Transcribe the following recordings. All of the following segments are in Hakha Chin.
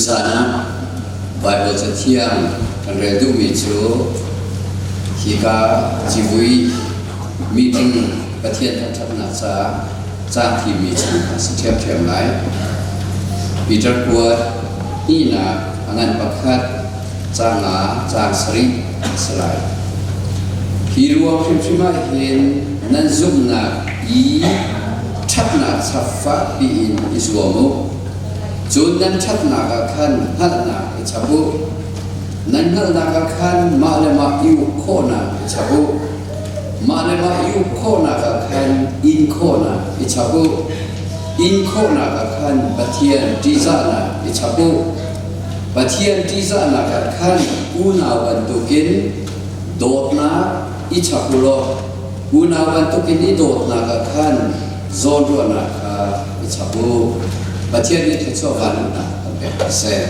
Tuzaan ah Baibal Cathiang kan rel duhmi cu hika civui meeting Pathian thangṭhatnak caah caang thimmi chung kha a si ṭhiamṭhiam lai. Peter kuat hnihnak a ngan pakhat caang nga caang sarih a si lai. Hi ruang hrimhrim ah hin nan zumhnak i ṭhatnak chap fakpi in i zuam u. Cun nan ṭhatnak ah khan hngalhnak i chap u. Nan hngalhnak ah khan mah le mah i uk khawhnak i chap u. Mah le mah i uk khawhnak ah khan in khawhnak i chap u. In khawhnak ah khan Pathian ṭihzahnak i chap u. Pathian ṭihzahnak ah khan unau bantukin dawtnak i chap u law unau bantukin i dawtnak ah khan zawnruahnak kha i chap u. Pathian nih thluachuah vannak kan pek hna seh.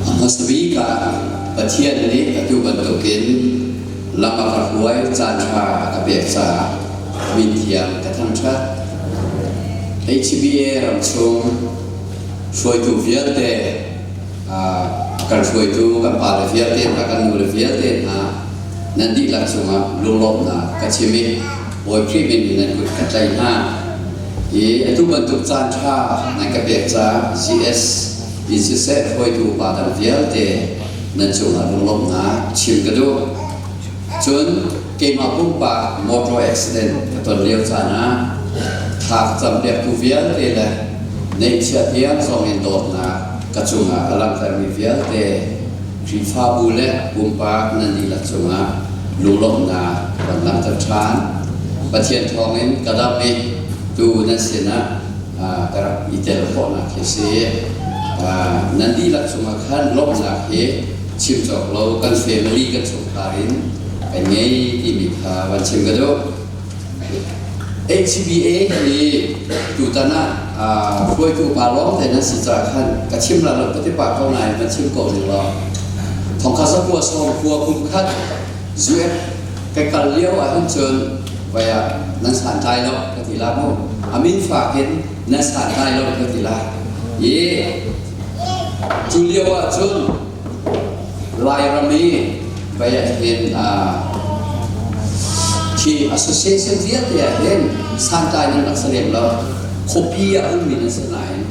A hmasa bik ah Pathian nih atu bantukin lam a ka hruai caan ṭha a ka pek caah min thiang ka thangṭhat. HBA ram chung hruaitu vialte kan hruaitu kan pale vialte hna kan nule vialte hna nan dihlak cungah lunglawmhnak ka chim i Bawi Khrih min in nan kut ka tlaih hna. I atu bantuk caan ṭha nan ka pek caah GS in siseh hruaitu upa dang vialte nan cungah lunglawmhnak chim ka duh. Cun keimah pumpak motor accident ka ton lio caan ah thla ka campiaktu vialte le neihchiah tiang zong in dawtnak ka cungah a langhtermi vialte Khrihfabu le pumpak nan dihlak cungah lunglawmhnak kan langhter ṭhan. Pathian thawngin ka dam i tu nan sinah ka rak i tel khawhnak hi si. Nan dihlak cungah khan lawmhnak hi chim cawk lo kan family kan chungkhar in kan ngei timi kha van chim ka duh. HBA hi tutan ah hruaitu pa lawng te nan si caah khan ka chim la lo ka ti pah ko nain van chim ko ning law thongkha zakua sawm khua kum khat zuet ka kal lio ah hin cun vai ah nan santlai lo ka ti la mu amin fak in nan santlai lo ka ti la i cu lio ah cun Lairam i vai ah hin khi association vialte ah hin santlai nan rak si lem lo. Khuapi ah ummi nan si nain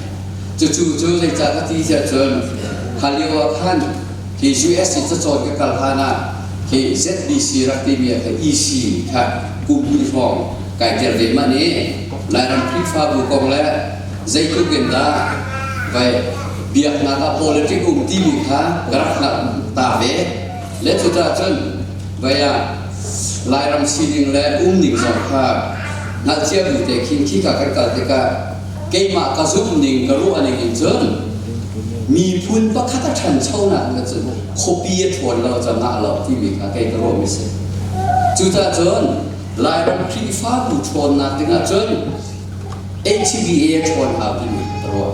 cucu cu zeicah ka ti tiah cun kha lio ah khan hi US i cacawn ka kal hlan ah hi ZBC rak timi ah khan EC kha kum hnih hrawng kai tel ve mah nih Lairam Khrihfabu kong le zeitluk in dah vai biaknak ah politic um timi kha ka rak hngalh ta ve le cucaah cun vai ah Lairam sining le umning zong kha hngalhcia bu te khin khika kan kal tikah keimah ka zumh ning ka ruah ning in cun miphun pakhat a ṭhanchonak na cun khuapi a ṭhawn lo ca ngah lo timi kha kei ka ruahmi si. Cucaah cun Lairam Khrihfabu ṭhawnnak dingah cun HBA ṭhawn hau timi ka ruah.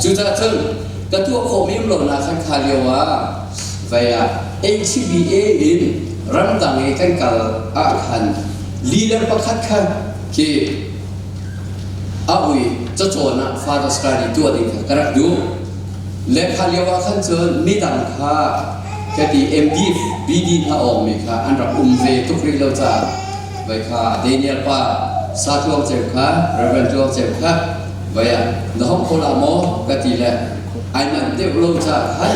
Cucaah cun ka tuah khawhmi um lonak khan kha lio ah vai ah HBA in ramdang i kan kal ah khan leader pakhat kha khi a ui cacawn ah father study tuah ding kha ka rak duh. Le kha lio ah khan cun midang kha ka ti MD BD hna awngmi kha an rak um ve tuk rih lo caah vai kha Daniel pa sa tluang ceu kha Reverend tluang ceu kha vai ah na hong kho la maw ka ti le ai manh deuh lo caah khan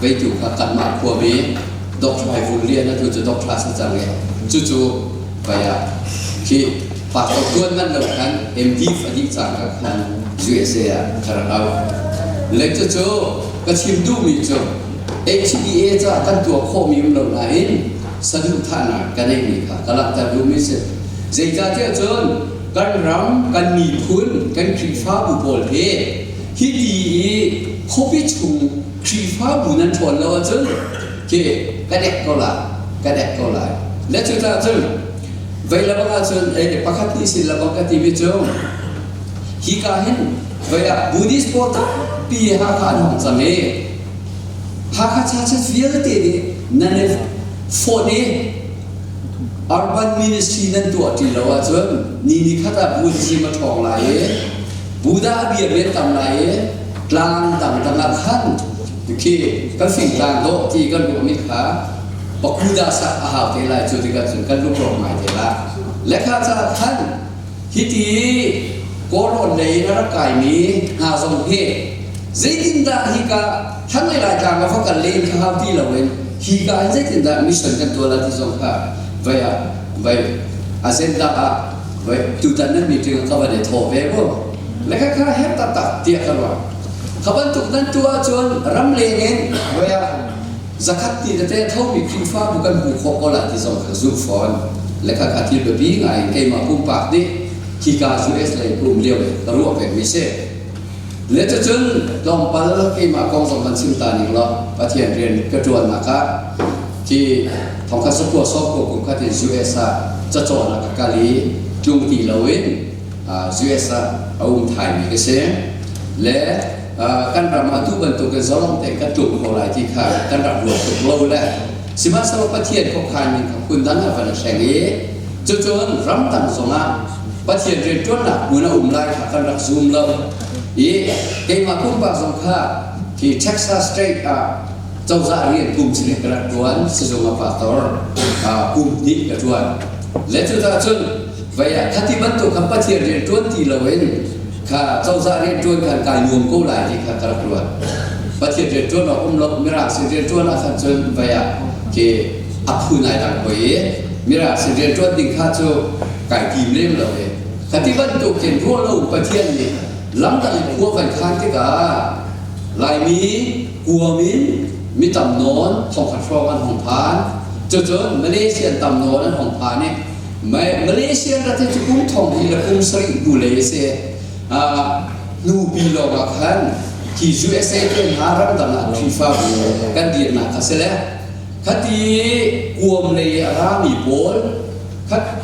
veitu kha kanmah khuami Dr. Hai Vun Lian atu cu Dr. sa cang e cucu vai ah khi pastor tuan man lo khan MD a dih cang ka khan USA ah ka rak au le cucu ka chim duhmi cu HBA ca kan tuah khawhmi um lo nain saduhthahnak ka neihmi kha ka langhter duhmi si. Zeicahtiah cun kan ram, kan miphun, kan Khrihfabu pawl hi hiti i khuapi chung Khrihfabu nan ṭhawn lo ahcun khi kan ek ko lai, kan ek ko lai. Le cucaah cun vei lebang ahcun ei pakhat nih sin lebang ka timi cu hika hin vei ah Buddhist pawl tampi Hakha an hong cang i Hakha churches vialte nih nan i fawnh i urban ministry nan tuah ṭi lo ahcun ni ni khat ah Buddhism a ṭhawng lai i Buddha a bia men tam lai i tlang dangdang ah khan khi kan fingtlang dawh ti kan ruahmi kha pakuda sak a hau te lai. Cu tikah cun kan lungrawk ngai te la. Le kha caah khan hiti Kawlrawn lei in a rak kaimi hna zong hi zeitindah hika thlanglei Laitlang ah va kal len kha hau ti loin hika in zeitindah mission kan tuah la ti zong kha vai ah vai agenda ah vai tutan nan meeting ah ka van i thawh ve mu. Le kha kha herh taktak tiah ka ruah. Kha bantuk nan tuah ahcun ramleng in vai ah zakhat ti tete thomi Khrihfabu kan hmuh khawh ko lai ti zong kha zumh fawn. Le kha kha thil biapi ngai in keimah pumpak nih khika US lei ka um lio i ka ruah pengmi si. Le cucun tlawmpal keimah kong zong kan chim ta ning law, Pathian rian ka ṭuannak ah khi thongkhat sakua sawmkua kum khat in US ah cacawn ah ka kal i tlung ti loin US ah a um thaimi ka si. Le kan ram ah tu bantukin zalong tein kan tlung kho lai ti kha kan rak ruat tuk lo. Le sihmanhsehlaw Pathian khuakhan ning kha phundang ah van a thleng i cucun ramdang zongah Pathian rianṭuannak hmun a um lai kha kan rak zum lo i keimah pumpak zong kha hi Texas State ah cozah rian kum sarih ka rak ṭuan, sizung ah pastor kum hnih ka ṭuan. Le cucaah cun vei ah khati bantuk kha Pathian rian ṭuan ti loin kha cozah rian ṭuan khan kai nuam ko lai ti kha ka rak ruat. Pathian rian ṭuan awk um lo. Mirang sin rian ṭuan ah khan cun vei ah khi a phu nai dang hoi i mirang sin rian ṭuan ding kha cu kai tim lem lo i khati bantuk khin ruah lo Pathian nih lamdang in khua kan khan tikah Laimi kuam in mi tam nawn 1000 hrawng an hung phan. Cucun Malaysia tam nawn an hung phan i Malaysia rat hi cu kum thong hi le kum sarih hnu lei a si. Hnupi lawng ah khan hi USA te hna ramdang ah Khrihfabu kan dirnak kha si le khati kuam lei a rami pawl khat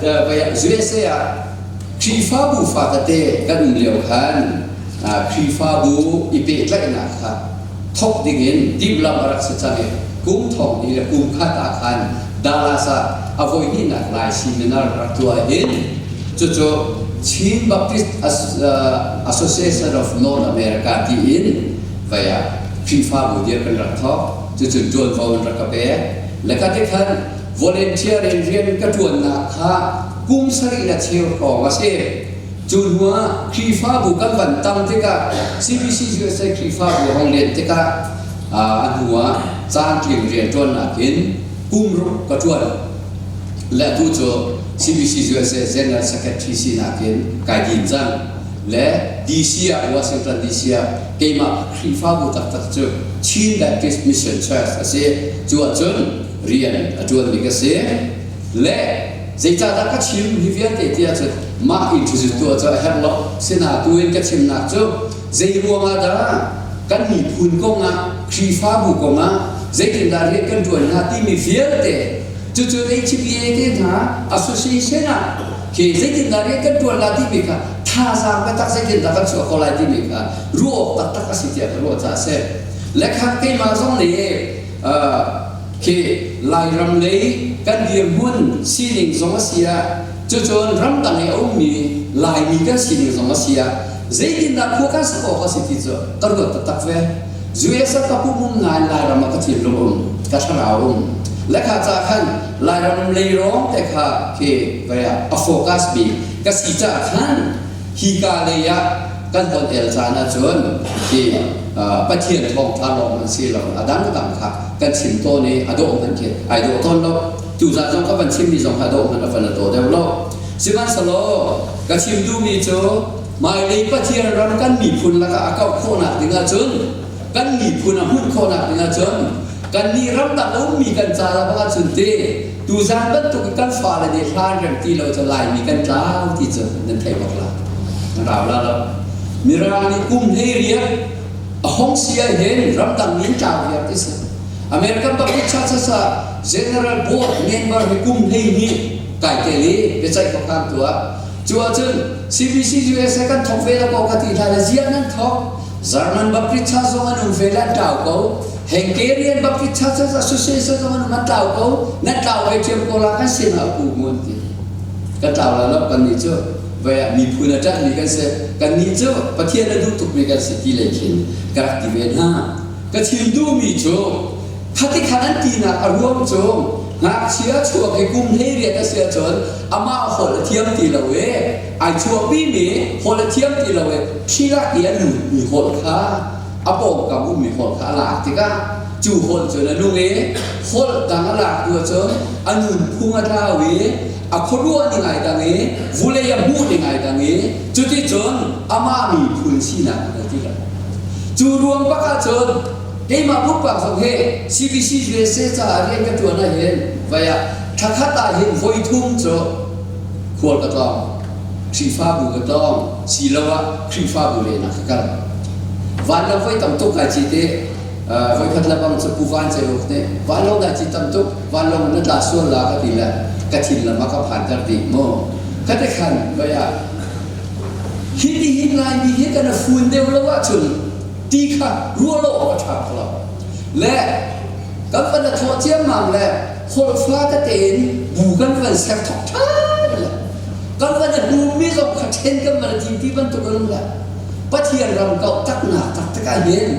USA ah Khrihfabu fa tete kan um lio khan Khrihfabu i pehtlaihnak kha thok dingin timhlamh a rak si cang i kum thong hnih le kum khat ah khan Dallas ah a voihnihnak Lai seminar rak tuah hin cucu Chin Baptist Association of North America tiin vai ah Khrihfabu dir kan rak thawk. Cucu ṭuanvo an rak ka pek. Le ka te khan volunteer in rian ka ṭuannak kha kum sarih le cheu hrawng a si. Cu hnuah Khrihfabu kan van tam tikah, CBC USA Khrihfabu hong len tikah, a hnuah caantling rianṭuannak in kum ruk ka ṭuan. Le atu cu CBC USA General Secretary sinak in kai din cang. Le DC ah, Washington DC ah keimah Khrihfabu taktak cu Chin Baptist Mission Church a si. Cu ahcun rian a ṭuanmi ka si. Le zeicahdah ka chim hi vialte ti ahcun mah introduce tuah cu a herh lo. Sina tu in ka chimnak cu zei ruangah dah kan miphun kongah, Khrihfabu kongah zeitindah rian kan ṭuan hna timi vialte, cucu HBA te hna association ah khi zeitindah rian kan ṭuan la timi kha, thazaang biatak zeitindah kan chuah ko lai timi kha ruah awk taktak a si tiah ka ruah caah a si. Le kha keimah zong nih khi Lairam lei kan dirhmun sining zong a si ah, cucun ramdang i a ummi Laimi kan sining zong a si ah, zeitindah khua kan sak awk a si ti cu ka ruat taktak ve. US ah ka pum um nain Lairam ah ka thinlung um, ka thlarau um. Le kha ca khan Lairam lei rawng te kha khi vai ah a focus bik ka si caah khan hika lei ah kan ton el caan ahcun khi Pathian thawngṭha lawng an si lo, a dangdang kha kan chim tawn i a dawh hmanh khi ai dawh tawn lo. Tuzaan zong ka van chimmi zong kha dawh hmanh a van a dawh deuh lo. Sihmanhsehlaw ka chim duhmi cu hmailei Pathian ram kan miphun lakah a kauh khawhnak ding ahcun, kan miphun a hmunh khawhnak ding ahcun, kannih ramdang a ummi kan ca ah bang ahcun te tuzaan bantuk in kan fale nih hlan rem ti lo cu Laimi kan tlau ti cu nan thei bak la. Rau la lo. Mirang nih kum 18 a hong si ah hin ramdang min tlau viar ti si. American Baptist Church ah General Board member hi kum 12 kai tel i biaceih khuakhan tuah. Cu ahcun CBC USA kan thok ve la ko ka ti hna le ziah nan thok? German Baptist Church zong an um ve le an tlau ko. Hungarian Baptist Church Association zong an um, an tlau ko. Nan tlau ve ṭhiam ko la, kan sin ah ku ngun ti. Kan tlau la lo kan nih cu. Vai ah miphun a ṭanhmi kan si. Kannih cu Pathian a duh tukmi kan si ti lei khin ka rak ti ve hna. Ka chim duhmi cu khati khan an tinak a ruang cu ngakchia chuak i kum 18 a si ahcun amah holh a thiam ti lo i ai chuahpimi holh a thiam ti lo i thilak i a lutmi holh kha a pawngkam ummi holh kha a lak tikah cu holh cun a nung i holh dang a lak tu ahcun a nunphung a tlau i a khuaruah ning ai dang i vulei a hmuh ning ai dang i cuticun amah miphun sinak a ti lo. Cu ruang bak ahcun keimah pumpak zong hi CBC USA caah rian ka ṭuan ahhin vai ah thlakhat ah hin voi thum cu khual ka tlawng. Khrihfabu ka tlawng siloah Khrihfabu lehnak ka kal. Vanlawng voi tam tuk kai cit i voikhat le bang cu Pu Van Ceu nih vanlawng dai cit tam tuk vanlawng na tla sual la ka ti le ka thin lam ah ka phanter dih mu. Ka ti khan vai ah hi ti hin Laimi hi kan fun deuh lo ahcun ti kha ruah lo awk a ṭha kho lo. Le kan van a thawh ciammam le holh fa tete in bu kan van ser thok ṭhan le kan van a hlummi zong kha ṭhen kan van a tim ti bantuk an um le Pathian ram kauh taknak taktak ah hin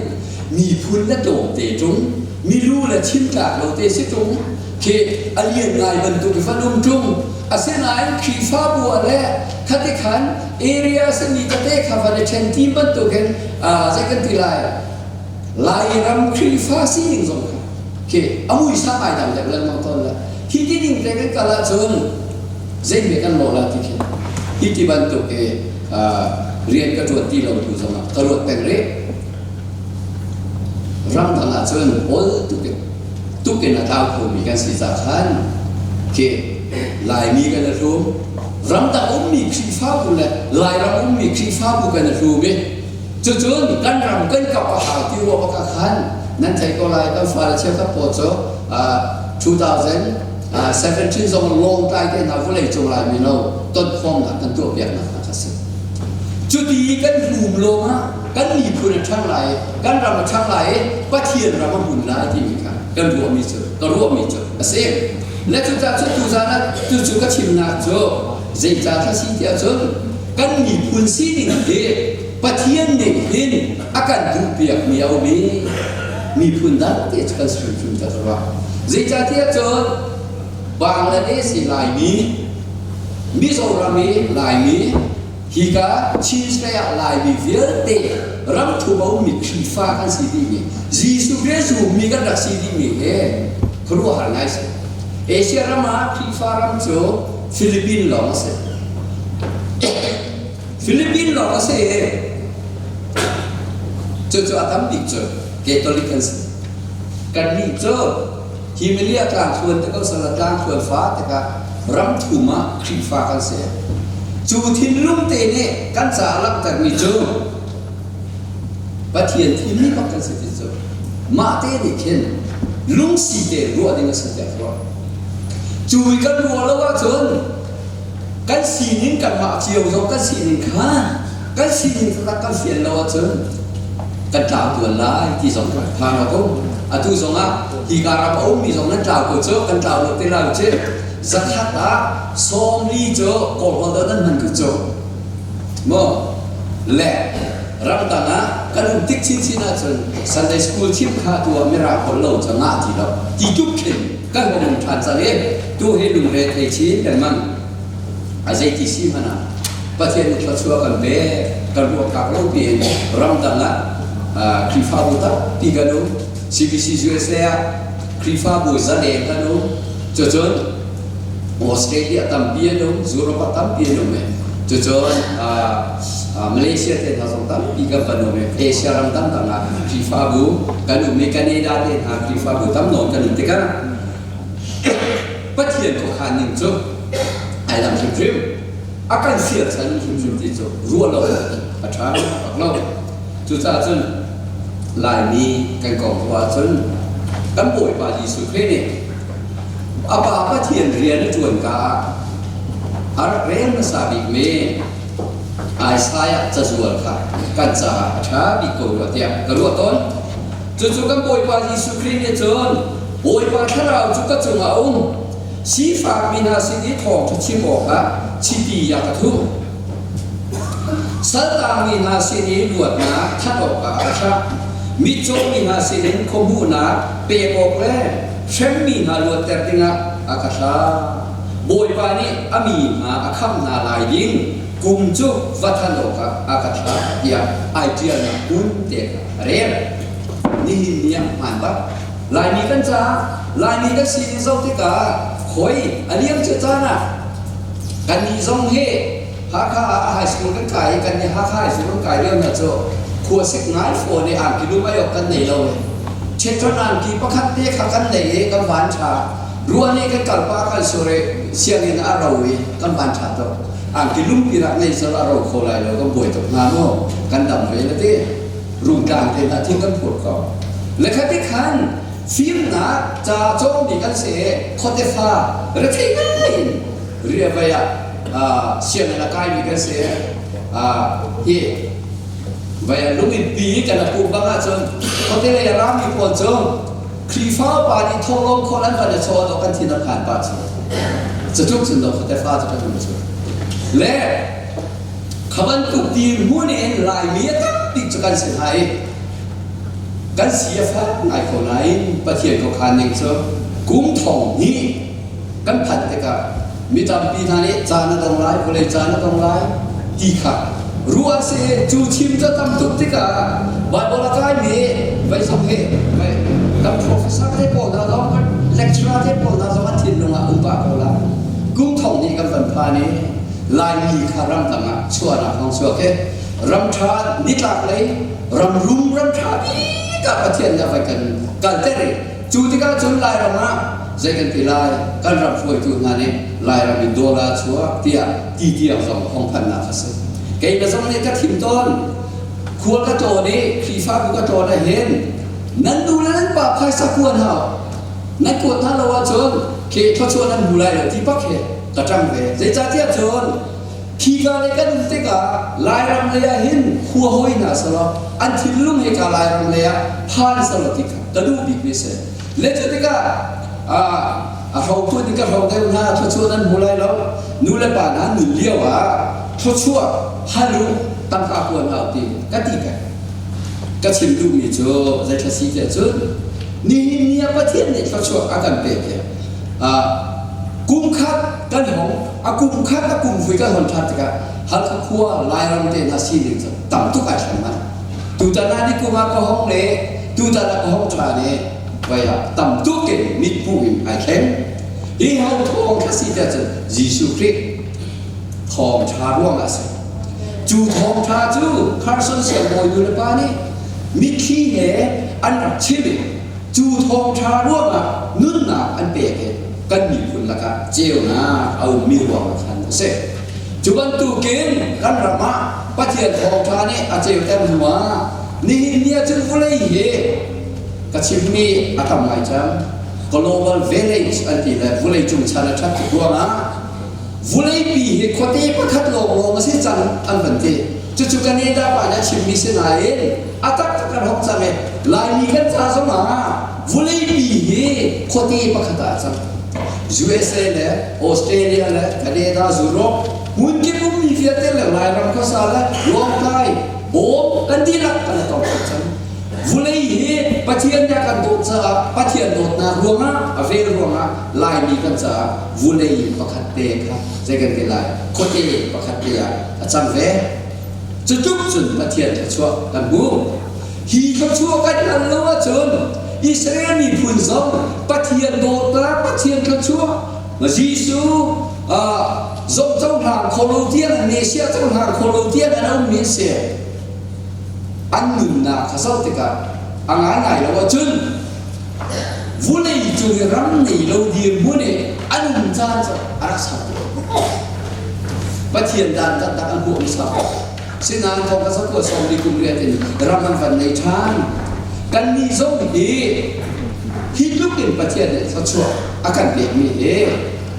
miphun le tlawmte ṭung milu le chimtlak lo te si ṭung khi a lian ngai bantuk i van um ṭung asinain Khrihfabu ah le khati khan area simi tete kha van i ṭhen ti bantukin zei kan ti lai Lairam Khrihfa sining zong kha khi a muisam ai dang deuh lengmang tawn le hi ti ning te kan kal ahcun zei hme kan lawh la ti khi hi ti bantuk i rian ka ṭuan ti lo tu zong ah ka ruat peng rih. Ramdang ahcun ol tuk in tuk in a tlau khomi kan si ca khan khi Laimi kan i hlum ramdang ummi Khrihfabu le Lairam ummi Khrihfabu kan i hlum i cucun kan ram kan kap a hau ti ruah bak ah khan nan thei ko lai kan fale cheukhat pawl cu 2017 zong Lawngtlai te hna vawlei cung lai mino tonkhawmnak kan tuahpiaknak hna kha si. Cuti kan hlum lawngah kan miphun a ṭhang lai, kan ram a ṭhang lai i Pathian ram a hmun lai timi kha kan ruahmi cu ka ruahmi cu a si. Le cucaah cu tuzan ah tucu ka chimnak cu zeicah thla si tiah cun kan miphun sining hi Pathian nih hin a kan duhpiakmi a um i miphun dang te cu kan si hrimhrim ta ruah. Zeicahtiah cun Bangladesh i Laimi, Mizoram i Laimi, hika Chin State ah Laimi vialte ramthum a ummi Khrihfa kan si dihmi, Jesuh Khrih zummi kan rak si dihmi hi khuaruahhar ngai si. Asia ram ah Khrihfa ram cu Philippines lawng a si. Philippines lawng a si i cucu a tam bik cu Catholic an si. Kannih cu Himalaya tlangthluan te ko sala tlangthluan fa tikah ram thum ah Khrihfa kan si. Cu thinlung te nih kan caah langhtermi cu Pathian thimmi bak kan si ti cu mah te nih khin lungsi te ruah ding a si tiah ruah. Cu i kan ruah lo ahcun kan sining kanmah cio zong kan sining kha kan sining taktak kan fian lo ahcun kan tlau tuan lai ti zong kan phan ko. Atu zong ah hika ram a ummi zong nan tlau ko cu kan tlau lo te lai cu zakhat ah 40 cu Kawlhawl do nan hman ko cu maw le ramdang ah kan um tik chinchin ahcun Sunday school chim kha tu ah mirang holh lo cu ngah ti lo ti tuk khin kan hong um ṭhan cang i tu hi lungre thei chin lengmang. A zeiti si hmanh ah Pathian nih thluachuah kan pek kan ruah phak lo piin ramdang ah Khrihfabu tampi kan um. CBC USA ah Khrihfabu zaleng kan um. Cucun Australia tampi an um, Europe ah tampi an um i cucun Malaysia te hna zong tampi kan van um i Asia ram dangdang ah Khrihfabu kan um i Canada te hna Khrihfabu tam nawn kan um tikah Pathian khuakhan ning cu ai dang hrimhrim. A kan siarchan hrimhrim ti cu ruah lo a ṭha bak lo. Cucaah cun Laimi kan kong ruah ahcun kan Bawipa Jesuh Khrih nih a Pa Pathian rian a ṭuan ka ah a rak rel hmasa bikmi Isaiah cazual kha kan caah a ṭha bik ko rua tiah ka ruah tawn. Cucu kan Bawipa Jesuh Khrih nih cun Bawipa Thlarau cu ka cungah a um. Sifakmi hna sin i thawngṭha chim awkah chiti a ka thuh. Saltangmi hna sin i luatnak thanh awkah a ka thlah. Mitcawmi hna sinin khuahmuhnak pek awk le hremmi hna luatter dingah a ka thlah. Bawipa nih a mi hna a khamh hna lai ding kum cu va thanh awkah a ka thlah tiah ai ṭialnak hmun te kha a rel. Nihin ni ah hmaan bak. Laimi kan caah Laimi kan sining zoh tikah khoi a liam cia caan ah kannih zong hi Hakha ah high school kan kai i kan nih Hakha high school kan kai lio hna cu khuasik ngai fawn i angki lum ai awk kan nei lo. Chetron angki pakhat te kha kan nei i kan van ṭha. Ruah nih kan kalpa kan sur i sianginn a ro i kan van ṭha tuk. Angki lumpi rak nei sal a ro kho lai lo kan buai tuk hnga mu kan dam ve na ti. Rungtlang te hna thing kan phur ko. Le khati khan fimnak ca cawngmi kan si i khuate fa rethei ngai in riavai ah sianginn a kaimi kan si. Hi vai ah lungin pi kan a pum bang ahcun khuate lei a rami pawl cu Khrihfa upa nih thawhlawm khawl an van i chaw dawh kan thin a phan pah cu. Cutluk cun dawh khuate fa cu kan um cu. Le Kha bantuk dirhmun in Laimi a tampi cu kan si hna i kan si a fak ngai ko nain Pathian khuakhan ning cu kum thong hnih kan phanh tikah mi tampi hna nih caan a dong lai, vawlei caan a dong lai ti kha ruah si cu chim cu tam tuk tikah Bible a kaimi vei zong hi vei kan professor te pawl hna zong kan lecturer te pawl hna zong an thinlung ah um pah ko la kum thong hnih kan van phan i Laimi kha ramdang ah chuahnak hong chuak hi ram ṭha nitlak lei ram rum ram ṭha bik ah Pathian nih a vai kan kalter i cu tikah cun Lairam ah zei kan ti lai kan ram hruaitu hna nih Lairam in dollar chuak tiah ti tiang zong hong phannak a si. Keimah zong nih ka thim tawn khual ka tlawn i Khrihfabu ka tlawn ah hin nan nu le nan pa phaisa kuan hau nan kuat hna lo ahcun khi thluachuah nan hmu lai lo ti bak hi ka ṭang ve. Zeicahtiah cun khika lei kan um tikah Lairam lei ah hin khua hoi hna selaw an thinlung he ka Lairam lei ah phan selaw ti kha ka duh bikmi a si. Le cu tikah a hro phun in ka hro deuh hna thluachuah nan hmu lai lo. Nu le pa hna nun lio ah thluachuah hal u tangka kuan hau ti ka ti peng. Ka chim duhmi cu zeithla si tiah cun nihin ni ah Pathian nih thluachuah a kan pek hi kum khat kan hong a kum khat a kum vui kan hon ṭhan tikah Halkha khua Lairam te hna sining cu tam tuk ai thleng manh. Tutan ah ni kum ah ka hong le tutan ah ka hong ṭhan i vai ah tam tuk in mithmuh in ai thleng. Hi ho thawng kha si tiah cun Jesuh Khrih thawngṭha ruangah a si. Cu thawngṭha cu Carson siangbawi nu le pa nih mitthli he an rak chim i cu thawngṭha ruangah nunnak an pek i kan miphun lakah ceunak a ummi ruangah khan a si. Cu bantukin kan ram ah Pathian thawngṭha nih a ceuter hnuah nihin ni ah cun vawlei hi ka chimmi a tam ngai cang. Global village an ti le vawlei cung chan a ṭhat tuk ruangah Vuleipi hi khuate pakhat lawnglawng a si cang an van ti. Cucu Canada pa nih a chimmi si nain a taktak kan hok cang i Laimi kan ca zong ah vuleipi hi khuate pakhat ah a cang. USA le Australia le Canada, Europe hmunkip ummi vialte le Lairam khuasa le Lawngtlai, Bawm kan dihlak kan i tong cang. Vulei hi Pathian nih a kan dawt caah Pathian dawtnak ruangah a vel ruangah Laimi kan caah vulei pakhat te kha zei kan ti lai khuate pakhat te ah a cang ve. Cutluk cun Pathian thluachuah kan hmu. Hi thluachuah kan hngal lo ahcun Israel miphun zong Pathian dawtnak Pathian thluachuah Jesuh zong cohlang kho lo tiang Messiah cohlang kho lo tiang an ummi an si. An nunnak kha zoh tikah a ngaingai lo ahcun vulei cung i ram nei lo dirhmun i an um caan cu a rak sau tuk. Pathian dan taktak an hmuh hmasa. Sinain thong ka zakua sawm li kum riat in ram an van nei ṭhan. Kannih zong hi hi tluk in Pathian nih thluachuah a kan pekmi hi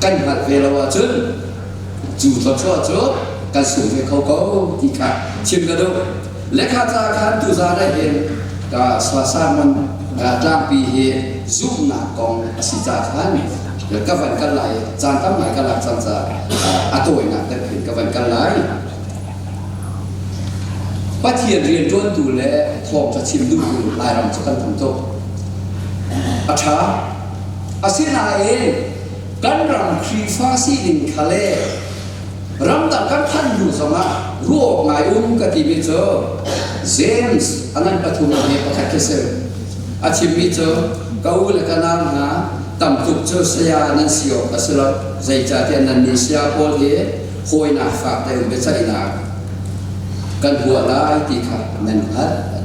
kan hngalh ve lo ahcun Cu thluachuah cu kan sung ve kho ko ti kha chim ka duh. Lekha ca khan tuzaan ah hin ka sermon tlangpi hi zumhnak kong a si ca khan ka van kal lai caan tam ngai ka lak cang ca a tawinak deuh hin ka van kal lai. Pathian rianṭuantu le thawngṭha chim duhtu Lairam cu kan tam tuk. A ṭha. Asinain kan ram Khrihfa sining kha le ramdang kan phanh hnu zongah ruah awk ngai um ka timi cu James a ngan pathum he pakhat khi si. A chimmi cu ka u le ka nau hna tam tuk cu saya nan si awk a si lo. Zeicahtiah nannih saya pawl hi hawinak fak deuh biaceihnak kan huah lai ti kha nan hngalh.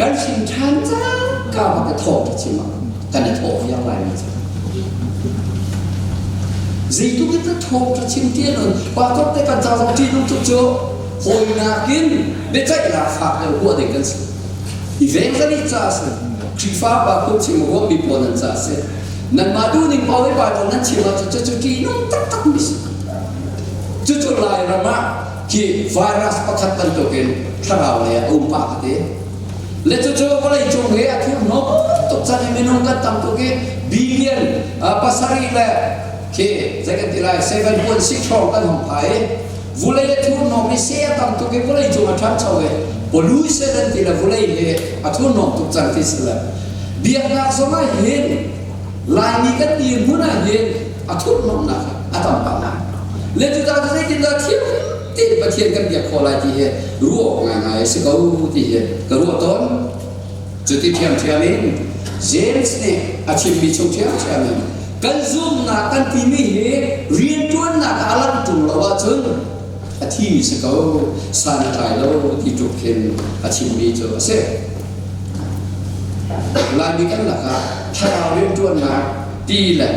Kan hrin ṭhan cangka bak ka thawh ka chim ah kan i thawh viar lai mi cu. Zeitluk in dah thawng ka chim ti nun pa tok te kan ca zong ṭihnung tuk cu hawinak in biaceihnak fak deuh huah ding kan si. I veng kan i ca si. Khrihfa pa phungchim huammi pawl nan ca si. Nanmah duhning paoh i Bible nan chim ahcun cucu ṭihnung taktak mi si. Cucu Lairam ah khi virus pakhat bantukin thlarau lei ah a um pah ka ti. Le cucu vawleicung hi a thurhnawm tuk cang i minung kan tam tuk i billion pasarih le khi zei kan ti lai 7.6 hrawng kan hong phai i vulei a thurhnawm i seh a tam tuk i vawleicung a ṭhancho i pollution an ti le vulei hi a thurhnawm tuk cang ti si le Biaknak zongah hin Laimi kan dirhmun ah hin a thurhnomhnak a tam pah lai. Le cucaah cu zeitindah thiam tein Pathian kan biak khawh lai ti hi ruah awk ngaingai a si ko ti hi ka ruah tawn. Cuti ṭhiamṭhiam in James nih a chimmi chung ṭhiamṭhiam in kan zumhnak kan timi hi rianṭuannak ah a langh ṭung lo ahcun a thimi si ko, san a tlai lo ti tluk khin a chimmi cu a si. Laimi kan lakah thlarau rianṭuannak ti le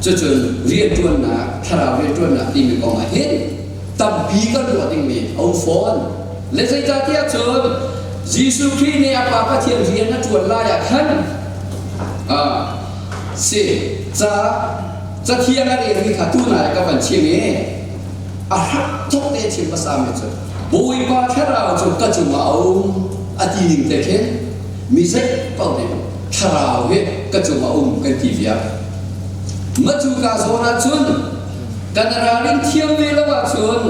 cucun rianṭuannak thlarau rianṭuannak timi kong ah hin tampi kan ruah dingmi a um fawn. Le zeicahtiah cun Jesuh Khrih nih a Pa Pathian rian a ṭuan lai ah khan si ca cathiang a relmi kha tunai ka van chim i a hram thawk te chim hmasa mi cu Bawipa thlarau cu ka cungah a um a ti ning te khin mi zei paoh nih thlarau hi ka cungah um kan ti viar. Ma cu ka zawn ahcun kan ralrin thiam ve lo ahcun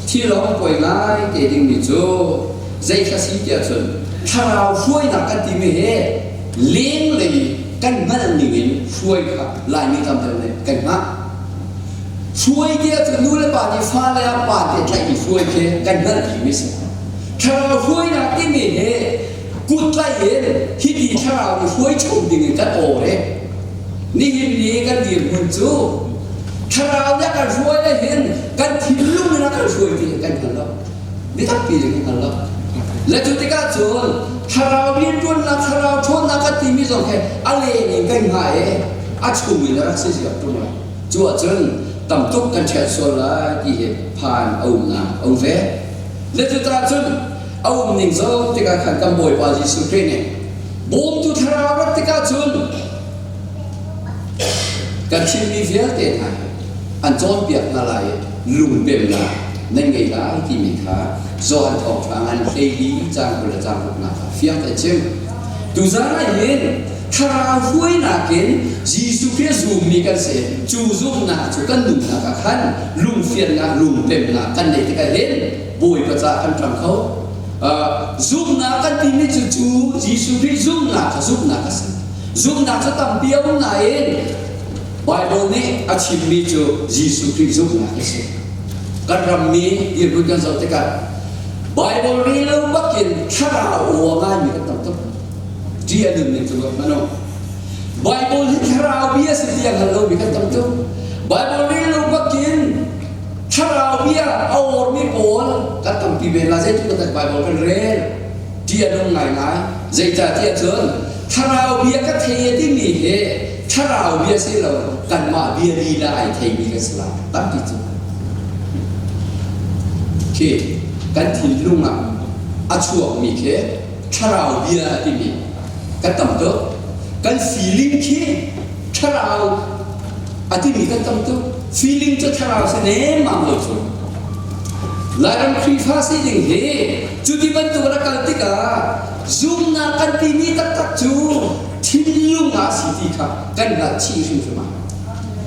thil a poi ngai te dingmi cu zei thla si tiah cun thlarau hruainak kan timi hi lenglei kan hngalh ning in hruai kha Laimi tam deuh nih kan hngah. Hruai ti ahcun nu le pa nih fale ah pa te tlaih i hruai khi kan hngalh bikmi si. Thlarau hruainak timi hi kut tlaih in hiti thlarau nih hruai chung ding in kan aw he. Nihin ni kan dirhmun cu thlarau nih a kan hruai le hin kan thinlung in a kan hruai ti kan hngal lo. Mi tampi nih kan hngal lo. Le cu tikah cun thlarau rianṭuannak, thlarau ṭhawnnak kan timi zong he a leng in kan hngah i a chung in a rak si ziak ṭung lo. Cu ahcun tam tuk kan ṭhial sual lai ti hi phan a umnak a um ve. Le cucaah cun a um ning zoh tikah khan kan Bawipa Jesuh Khrih nih bawmtu thlarau rat tikah cun kan chimmi vialte hna hi an cawnpiak hna lai i lungpemnak nan ngei lai timi kha Johan Thawngṭha ngan 14 caang 20 le caang ruknak ah fiang tein chim. Tuzaan ah hin thlarau hruainak in Jesuh Khrih zummi kan si. Cu zumhnak cu kan nunnak ah khan lungfiannak, lungpemnak kan neih tikah hin Bawipa caah kan ṭang kho. Zumhnak kan timi cu cu Jesuh Khrih zumhnak kha zumhnak a si. Zumhnak cu tampi a um nain Bible nih a chimmi cu Jesuh Khrih zumhnak a si. Kan rammi dirhmun kan zoh tikah Bible rel lo bakin thlarau aw a ngaimi kan tam tuk. Ṭih a nunning cu ruat hmanh u. Bible hi thlarau bia si ti a hngal lomi kan tam tuk. Bible rel lo bakin thlarau bia a awrmi pawl kan tampi ve la zeitluk in Bible kan rel. Ṭih a nung ngaingai. Zeicahtiah cun thlarau bia ka thei a timi hi thlarau bia si lo kanmah bia lila ai theimi kan si lai tampi cu. Khi kan thinlung ah a chuakmi khi thlarau bia a timi kan tam tuk. Kan feeling khi thlarau a timi kan tam tuk. Feeling cu thlarau si nemmam lo cu. Lairam Khrihfa sining hi cuti bantuk rak kal tikah zumnak kan timi taktak cu thinlung ah si ti kha kan hngalh chih hrimhrim ah.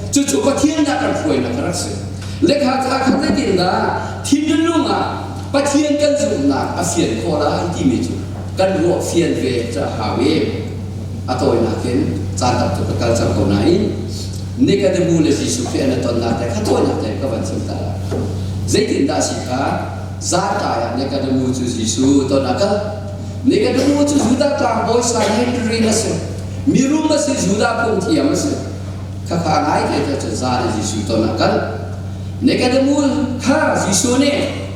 Cucu Pathian nih a kan hruainak a rak si. Lekha ca kha zeitindah thinlung ah. Pathian kan zumhnak a fian khawh lai timi cu kan ruah fian ve cu a hau i a tawinak in caan tam tuk ka kal cang ko nain Nikodemu le Jesuh Khrih an i tonnak te kha tawinak te ka van chim ta lai. Zeitindah a si kha zankai ah Nikodemu cu Jesuh ton a kal. Nikodemu cu Judah tlangbawi Sanhedrin a si. Mirum a si, Judah phungthiam a si. Khakha ngai te te cu zan i Jesuh ton a kal. Nikodemu kha Jesuh nih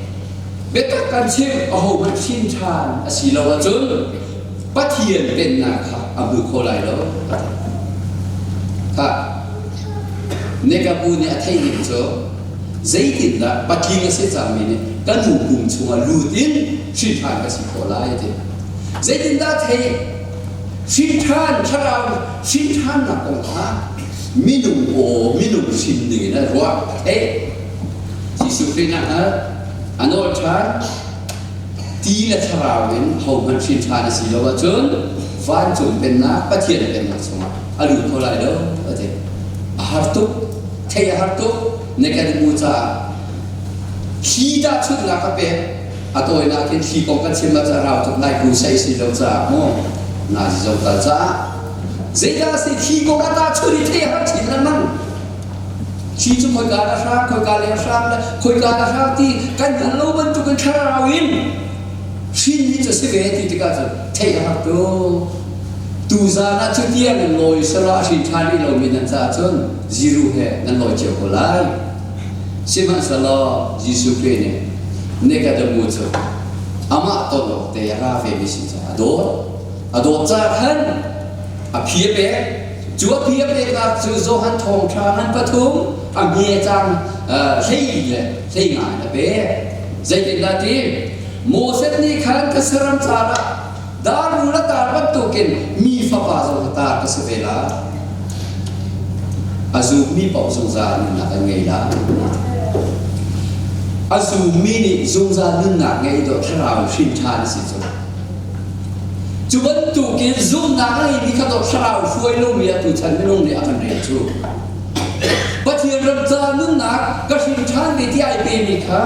biatak kan chim ahohmanh hrin ṭhan a si lo ahcun Pathian pennak kha a hmu kho lai lo a ti. Kha Nikodemu nih a theih ning cu zeitindah patling a si cangmi nih ka nu pum chungah lut in hrin ṭhan ka si khawh lai a ti. Zeitindah theih hrin ṭhan thlarau hrin ṭhannak kong kha minung aw minung hrin ning in a ruah a theih. Jesuh Khrih nih a nawl ṭhan ti le thlarau in hohmanh hrin ṭhan a si lo ahcun vancung pennak Pathian pennak chungah a lut kho lai lo a ti. A har tuk, thei a har tuk, Nikodemu caah thli tahchunhnak a pek. A tawinak in thli kong kan chim ah cun a rau tuk lai ku sei si lo caah mu nazi zong kal caah zeidah si thli kong a tahchun i thei har chin lengmang. Thli cu khoika na hrang, khoika le hrang le khoika na hrang ti kan hngal lo bantukin thlarau in hrin hi cu si ve ti tikah cun theih a har tuk. Tuzaan ah cu tiang in lawi sala a hrin ṭhan rih lomi nan caah cun ziru he nan lawi cio ko lai. Sihmanhsehlaw Jesuh Khrih nih Nikodemu cu amah ton awk te a ra vemi si caah a dawt. A dawt caah khan a phi a pek. Cu a phi a peknak cu Johan thawngṭha ngan pathum a hme cang hlei le hlei nga in a pek. Zeitindah ti Moses nih khan ka saram caan ah dar rul a tar bantukin mi fapa zong ka tar ka si ve lai. A zummi paoh zungzal nunnak an ngei lai. A zummi nih zungzal nunnak ngei dawh thlarau hrin ṭhan a si cu. Cu bantukin zumhnak a ngeimi kha dawh thlarau hruai lomi ah tuchan minung nih a kan rel cu. Pathian ram ca nunnak ka hrin ṭhan ve ti ai pemi kha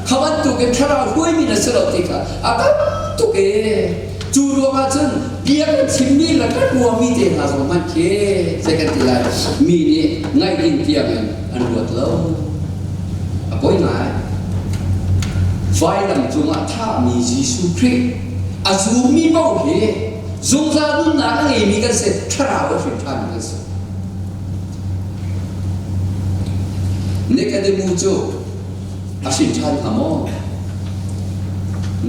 kha bantukin thlarau hruaimi na si lo ti kha a tam tuk ee. Cu ruangah cun bia kan chimmi le kan ruahmi te hna zong hmanh khi zei kan ti lai mi nih ngaih ding tiang in an ruat lo. A poi ngai. Vailam cungah thahmi Jesuh Khrih a zummi paoh hi zungzal nunnak a ngeimi kan si, thlarau a hrin ṭhanmi kan si. Nikodemu cu a hrin ṭhan hnga maw?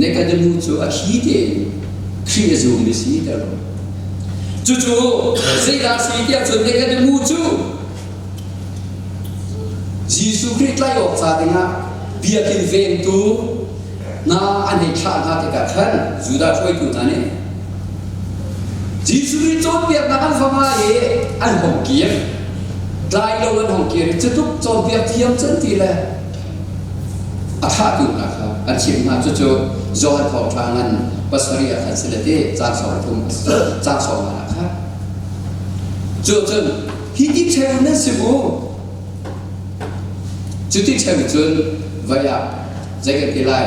Nikodemu cu a thli tein Khrih a zummi si ter lo. Cucu zeidah si tiah cun Nikodemu cu Jesuh Khrih tlaih awk ca dingah biakinn vengtu hna an hei thlah hna tikah khan Judah hruaitu hna nih Jesuh nih cawnpiaknak an va ngai i an hong kir. Tlai lo an hong kir i cutluk cawnpiak thiam cun ti le a thahtu hna kha an chimh hna. Cucu Johan Thawngṭha ngan pasarih ah khan si le ti caan sawm thum caan sawm ah khan. Cu cun hi ti ṭheu nan si mu. Cuti ṭheu cun vai ah zei kan ti lai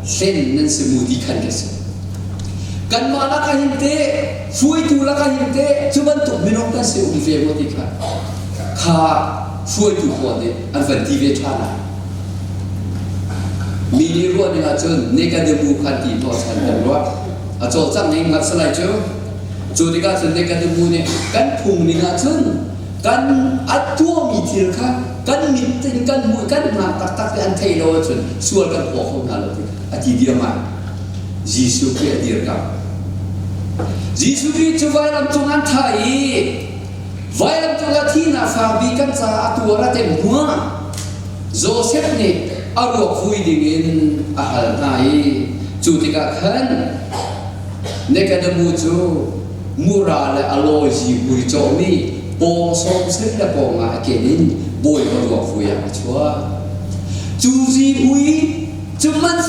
hlen nan si mu ti khan ka si. Kanmah lakah hin teh hruaitu lakah hin teh cu bantuk minung kan si um ve maw ti kha kha hruaitu pawl nih an van ti ve ṭhan lai. Mi nih ruah ning ahcun Nikodemu khan ti hnawhchan kan ruah. A cawlcangh ning hngalh salai cu. Cu tikah cun Nikodemu nih kan phung ning ahcun kan a tuahmi thil kha kan mit in kan hmuh kan hngak taktak ti an theih lo ahcun sual kan phaw kho hna lo ti a ti diam ai. Jesuh Khrih a dirkamh. Jesuh Khrih cu vailam cung an thah i vailam cung ah thihnak fakbi kan caah a tuar a tem hnuah Joseph nih a ruak vui dingin a hal hna i cu tikah khan Nikodemu cu mura le a lawizi vui cawhmi pawng sawm sen le pawng ah a ken in Bawipa ruak vui ah a chuah. Cu zihmui cu man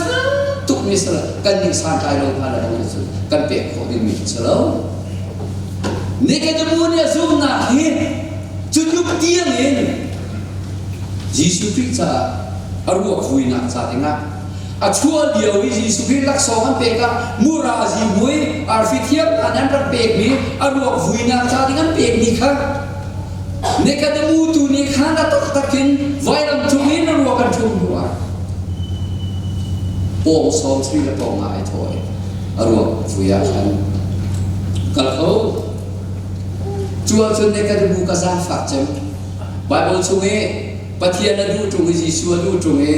tuk mi si lo kan nih santlai lo hna le bang cu kan pek khawh dingmi si lo. Nikodemu nih a zumhnak hi cu tluk tiang in Jesuh Khrih caah a ruak vuinak ca dingah. A chuah lio i Jesuh Khrih laksawng an pek ah mura zihmui arfi thiam an an rak pekmi a ruak vuinak ca ding an pekmi kha Nikodemu tu nih khan a taktak in vailam cung in a ruak an ṭhum hnu ah pawng sawm sri le pawng ah ai thawh i a ruak vui ah khan kal kho. Cu ahcun Nikodemu ka zaangfak cem. Bible chung i Pathian a duh ṭung i Jesuh a duh ṭung i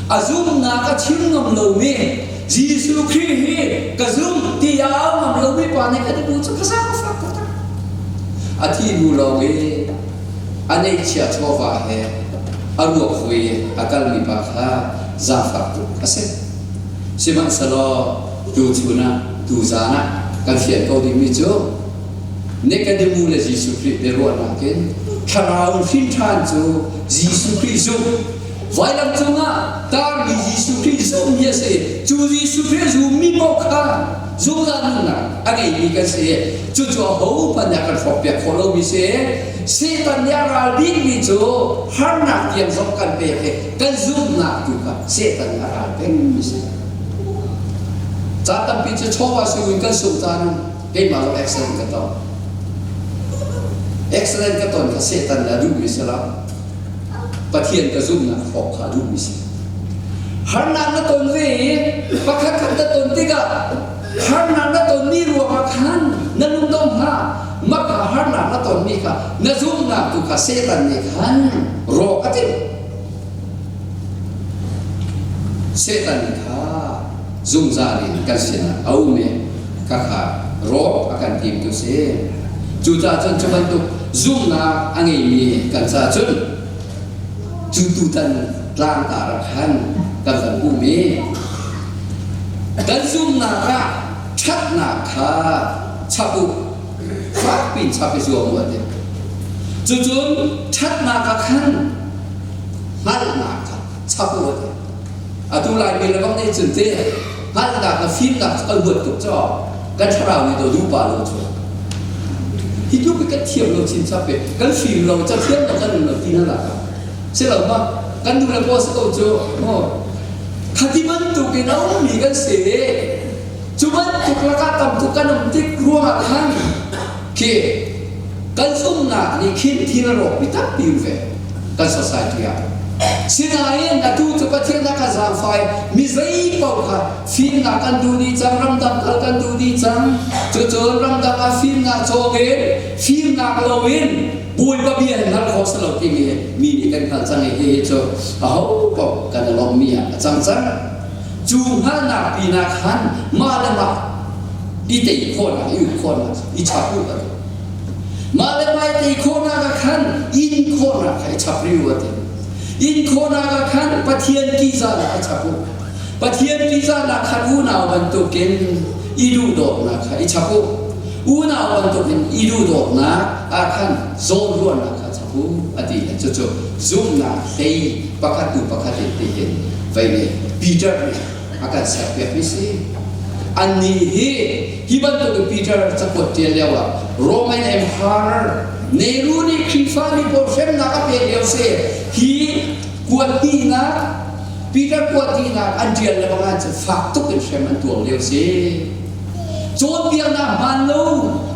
a zumhnak a chim ngam lomi Jesuh Khrih hi ka zum ti a au ngam lomi pa nih kan i bu cu ka zaangfak taktak. A thi hnu lawng i a neihchia chawva he a ruak vui a kalmi pa kha zaangfak tuk a si. Sihmanhsehlaw tuchun ah tuzaan ah kan fian ko dingmi cu Nikodemu le Jesuh Khrih biaruahnak in thlarau hrin ṭhan cu Jesuh Khrih zumh vailam cungah tarmi Jesuh Khrih zumhmi a si. Cu Jesuh Khrih zummi paoh kha zungzal nunnak a ngeimi kan si. Cucu ahohmanh nih a kan hrawkpiak khawh lomi si. Satan nih a ral bikmi cu harnak tiang zong kan pek i kan zumhnak tu kha Satan nih a ral pengmi si. Ca tampi cu chawva sungin kan sung caan keimah zong accident ka tong. Accident ka ton kha Satan nih a duhmi si lo. Pathian ka zumhnak hrawk kha a duhmi si. Harnak na ton ve i pakhat khat na ton tikah harnak na tonmi ruangah khan na lungdong hlah. Mah kha harnak na tonmi kha na zumhnak tu kha Satan nih khan rawk a timh. Satan kha zungzal in kan sinah a um i khakha rawk a kan timtu si. Cucaah cun cu bantuk zumhnak a ngeimi kan caah cun cu tutan tlangtar ah khan kan van um i kan zumhnak ah ṭhatnak kha chap u, fakpi in chap i zuam u a ti. Cucun ṭhatnak ah khan hngalhnak kha chap u a ti. Atu Laimi le bang nih cun te hngalhnak le fimnak cu kan huat tuk caw kan thlarau nih do duh pa lo cu. Hi tluk i kan thiam lo chinchap i kan fim lo cathiam lo kan um lo ti na lak ah si lo ma kan nu le paw si ko cu maw khati bantuk in a ummi kan si cu bantuk lakah tam tuk kan um tik ruangah khan khi kan zumhnak nih khin thil a rawkmi tampi um ve kan society ah. Sinain atu cu Pathian a ka zaangfai mi zei paoh kha fimnak kan duh dih cang, ramdang kal kan duh dih cang. Cucun ramdang ah fimnak cawng in fimnak loin Bawipa bia hin hngalh khawh si lo timi mi nih kan hngalh cang i hihi cu aho paoh kan i lawmhmi ah a cang cang. Cu hngalhnak pinah khan mah le mah i tei khawhnak, i uk khawhnak, i chap u a ti. Mah le mah i tei khawhnak ah khan in khawhnak kha i chap rih u a ti. In khawhnak ah khan Pathian ṭihzahnak i chap u. Pathian ṭihzahnak khan unau bantukin i duhdawtnak kha i chap u. Unau bantukin i duhdawtnak ah khan zawnruahnak kha chap u a ti. Cucu zumhnak hlei pakhat hnu pakhat in tihin vei nih Peter nih a kan serpiakmi si. Annih hi hi bantuk in Peter cakuat ṭial lio ah Roman Empire Nero nih Khrihfami pawl hremnak a pek lio si hi kuat hnihnak Peter kuat hnihnak an ṭial le bang cu fak tuk in hrem an tuar lio si. Cawnpiaknak hmaan lo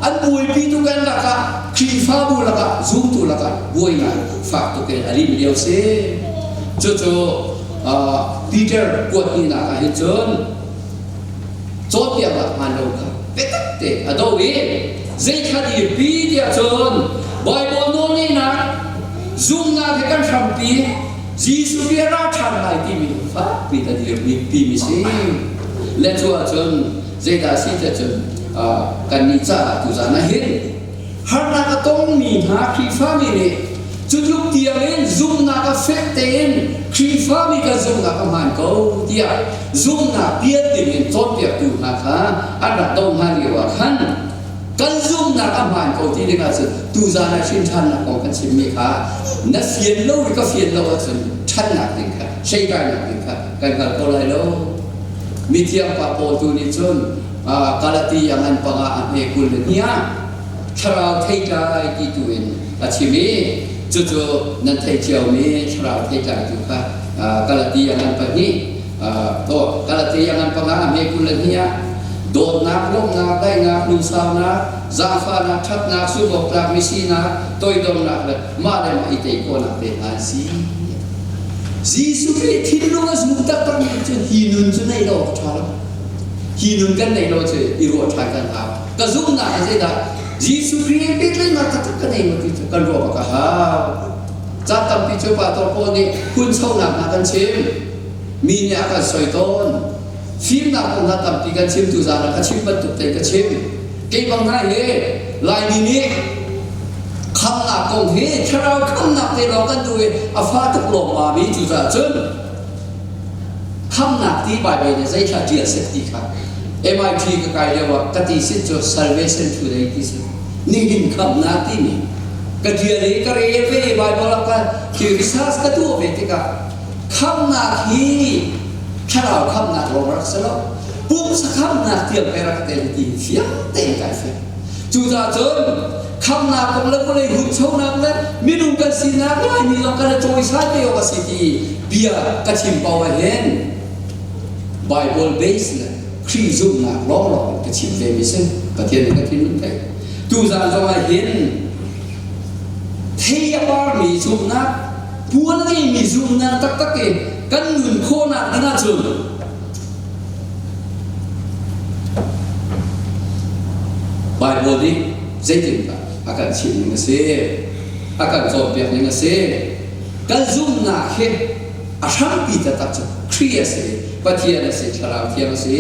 an buaipi tuk an lakah Khrihfabu lakah zumtu lakah buainak fak tuk in a lim lio si. Cucu Peter kuat hnihnak ah hin cun cawnpiaknak hmaan lo kha biatak te a do i zei kha dirpi tiah cun Baibal nawlngeihnak zumhnak he kan hrampi Jesuh bia ra ṭhan lai timi fakpi a dirmi timi si le cu ahcun zeidah si tiah cun kannih caah tuzaan ah hin Harnak a tongmi hna Khrihfami nih cu tluk tiangin zumhnak a fek tein Khrihfami kan zumhnak a hmaan ko tiah zumhnak pial dingin cawnpiaktu hna kha an rak doh hna lio ah khan kan zumhnak a hmaan ko ti ding ahcun tuzaan ah hrin ṭhannak kong kan chimmi kha na fian lo i ka fian lo ahcun ṭhannak ding kha hleikainak ding kha kan hngal ko lai lo. Mithiang pa Paul tu nih cun Galati a ngan panga a hme 20 le hnih ah thlarau theitlai ti tu in a chim i cucu nan theih ciomi thlarau theitlai tu kha Galati a ngan pahnih. To Galatia ngan panga a hme 22 ah dawtnak, lawmhnak, daihnak, lungsaunak, zaangfahnak, ṭhatnak, sumawktlak mi sinak, toidornak le mah le mah i tei khawhnak te hna an si. Jesuh Khrih thinlung a zum taktak mi cu hi nun cu neih lo awk ṭha lo. Hi nun kan neih lo cu i ruah ṭhan kan hau. Ka zumhnak hi zeidah Jesuh Khrih he pehtlaihnak taktak ka nei maw ti cu kan ruah bak a hau. Ca tampi cu Pastor Paul nih hunchonak hna kan chim. Mi nih a kan soi tawn. Fimnak kong hna tampi kan chim tu zan ah ka chim bantuk te ka chim. Kei bang hna hi Laimi nih khamnak kong hi thlarau khamnak te lawng kan duh i a fa tuk lawm mi cucaah cun khamnak ti Baibal nih zeithla ṭial seh ti kha MIT ka kai lio ah ka ti sin cu salvation today ti si nihin khamnak timi ka ṭial i ka rel ve Baibal ah ka khi research ka tuah ve tikah khamnak hi thlarau khamnak lawng rak si lo pumsa khamnak tiang pe rak tel ti fiang tein kai fiang cucaah cun khamnak kong le vawlei hunchonak le minung kan sinak Laimi zong kan i cawisai te awk a si ti bia ka chim paoh ah hin Bible base le Khrih zumhnak lawnglawng in ka chim ve mi si. Pathian nih ka thinlung theih. Tuzaan zong ah hin thei a parmi zumhnak, puan ngeimi zumhnak taktak i kan nun khawhnak ding ahcun Bible nih zeitindah a kan chimh ning a si, a kan cawnpiak ning a si. Kan zumhnak hi a hrampi taktak cu Khrih a si, Pathian a si, Thlarau Thiang a si.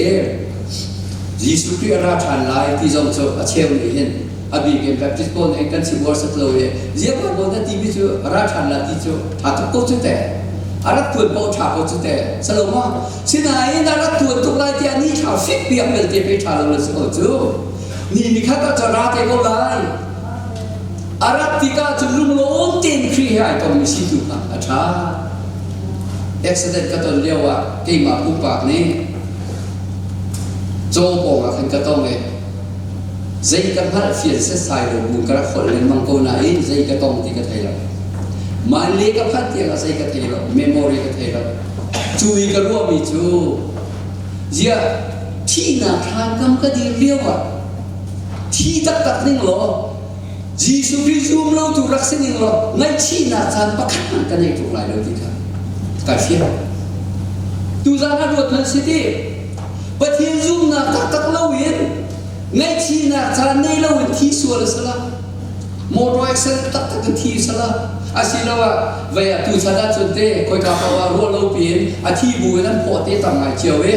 Jesuh Khrih a ra ṭhan lai ti zong cu a cheu nih hin a bik in Baptist pawl nih kan chim uar set lo i ziah Bible na timi cu a ra ṭhan lai ti cu ṭha tuk ko cu teh. A rak tuan paoh ṭha ko cu teh. Salo maw? Sinain a rak tuan tuk lai tiah ni thla fik piak belte pe ṭha lo na si ko cu. Ni nikhat ah cun ra te ko lai. A rat tikah cun lunglawm tein Khrih he ai tongmi si tu kha a ṭha. Accident ka ton lio ah keimah pumpak nih caw pawng ah khan ka tong i zei ka hngalh fian setsai lo bu ka rak holh lengmang ko nain zei ka tong ti ka thei lo. Mah le ka phanh tiang ah zei ka thei lo, memory ka thei lo. Cu i ka ruahmi cu ziah thihnak thlankam ka dir lio ah thi taktak ning law Jesuh Khrih zum lo tu rak si ning law ngaihchihnak caan pakhat hmanh ka nei tuk lai lo ti kha kai fiang. Tuzaan ah ruat hmanh si ti Pathian zumnak taktak lo in ngaihchihnak caan nei lo in thi sual a si la. Motor accident taktak in thi sala asiloah vei ah tuchan ahcun te khoika paoh ah ruah lo piin a thi bu in an phawh te tam ngai cio i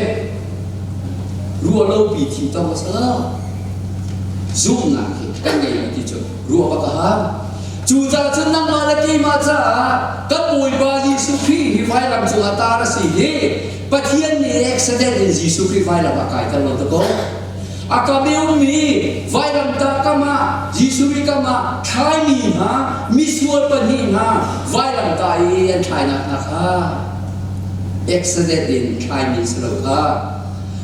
ruah lo pi thi tong a si lo zumhnak hi kan ngei lo ti cu ruah bak a hau cucaah cun nangmah le keimah caah kan Bawipa Jesuh Khrih hi vailam cungah tar a si hi Pathian nih accident in Jesuh Khrih vailam ah kai ter lo ta ko a kam i ummi vailamtah kam ah Jesuh i kam ah thlaimi hna misual pahnih hna vailamtah i an thlainak hna kha accident in thlaimi si lo kha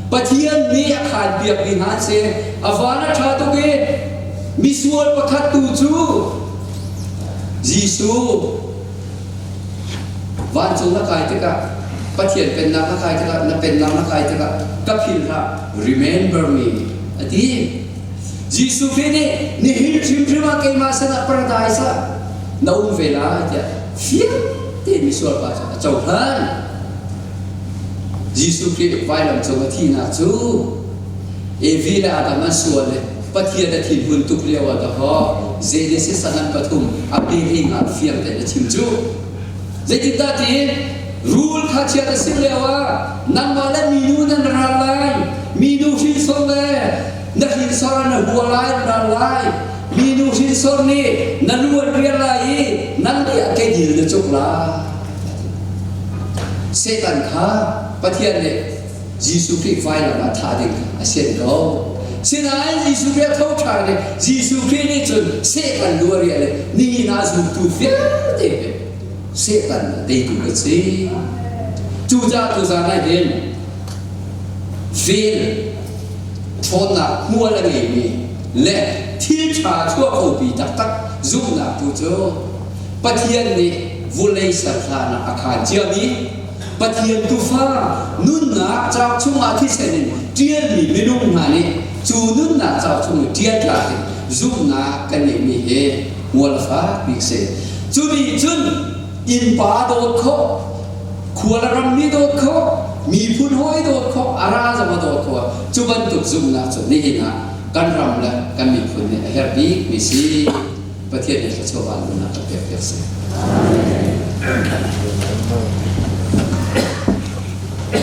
Pathian nih a khanpiakmi hna an si. A van a ṭha tuk i misual pakhat tu cu Jesuh vancung na kai tikah Pathian pennak na kai tikah na pennak na kai tikah ka philh hlah remember me a ti. Jesuh Khrih nih nihin hrimhrim ah keimah sinah paradise ah na um ve lai tiah fiang tein misual pa cu a cohlan. Jesuh Khrih vailam cung a thihnak cu Evi le Adam an sual i Pathian a thinhun tuk lio ah dahkaw Genesis a ngan pathum a beginning ah fiang tein a chim cu. Zeitindah ti rul kha chiat a si lio ah nangmah le minu nan ral lai, minu hrinsor le na hrinsor ah na hua lai, na ral lai. Minu hrinsor nih na lu an rial lai i nang nih a kedil na cuk lai. Satan kha Pathian nih Jesuh Khrih vailam ah thah ding a sian ko. Sinain Jesuh Khrih a tho ṭhan i Jesuh Khrih nih cun Satan lu a riah le nihin ah zultu vialte he Satan a teitu kan si. Cucaah tuzaan ah hin vel ṭhawnnak hmual a ngeimi le thil ṭha chuah khopi taktak zumhnak tu cu Pathian nih vulei ser hlan ah a khaan ciami. Pathian tufa nunnak cauk chungah thisen in ṭialmi minung hna nih cu nunnak cauk chung i ṭial tlak in zumhnak kan ngeihmi hi hmual a fak bik si. Cu nih cun innpa dawt khawh, khua le rammi dawt khawh, miphun hawi dawt khawh, a ral zong a dawt khawh. Cu bantuk zumhnak cu nihin ah kan ram le kan miphun nih a herh bikmi si. Pathian nih thluachuah van nunnak kan pek piak seh.